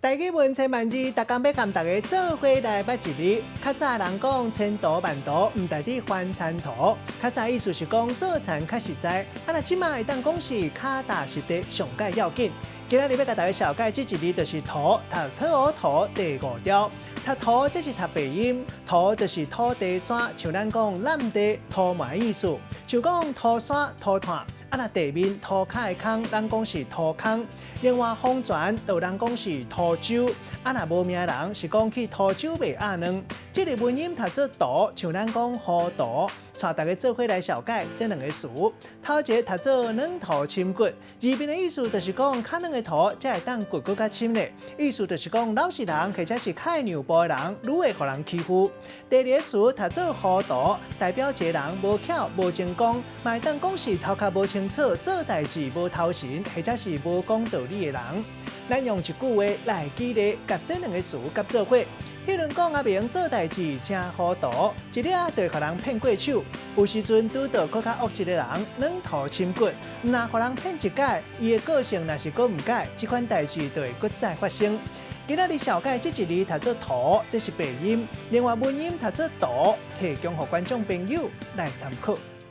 台語文千萬字，逐工欲共大家做伙來捌一字。較早人講千途萬途，毋值得翻田塗。較早意思是講做田較實在，啊若這馬會當講是跤踏實地上蓋要緊。今仔日欲共大家紹介這一字就是塗，讀特塗第五調。讀塗這是讀白音，塗就是土地山，像咱講湳地塗糜意思，像講塗山塗炭。啊，若地面塗跤的空，咱講是塗空。另外，風船就有人講是塗舟。啊，若無名人是講去塗州賣鴨卵。這个文音讀做塗，像咱講糊塗。帶大家做伙來紹介這兩个詞。頭一个讀做軟塗深掘，字面的意思就是講較軟的塗才會當掘閣較深咧。意思就是講老實人或者是較會讓步的人，愈會予人欺負。第二个詞讀做糊塗，代表一个人無巧無精工，嘛會當講是頭殼無清楚、做代誌無頭神，或者是無講道理的人。咱用一句話來舉例，共這兩个詞佮做伙。彼輪講阿明做代誌誠糊塗，一下就會予人騙過手。有時陣拄著閣較惡質的人，軟塗深掘，毋若予人騙一擺，伊的個性若是閣毋改，這款代誌就會閣再發生。今仔日紹介這一字讀做塗，這是白音；另外文音讀做塗，提供予觀眾朋友來參考。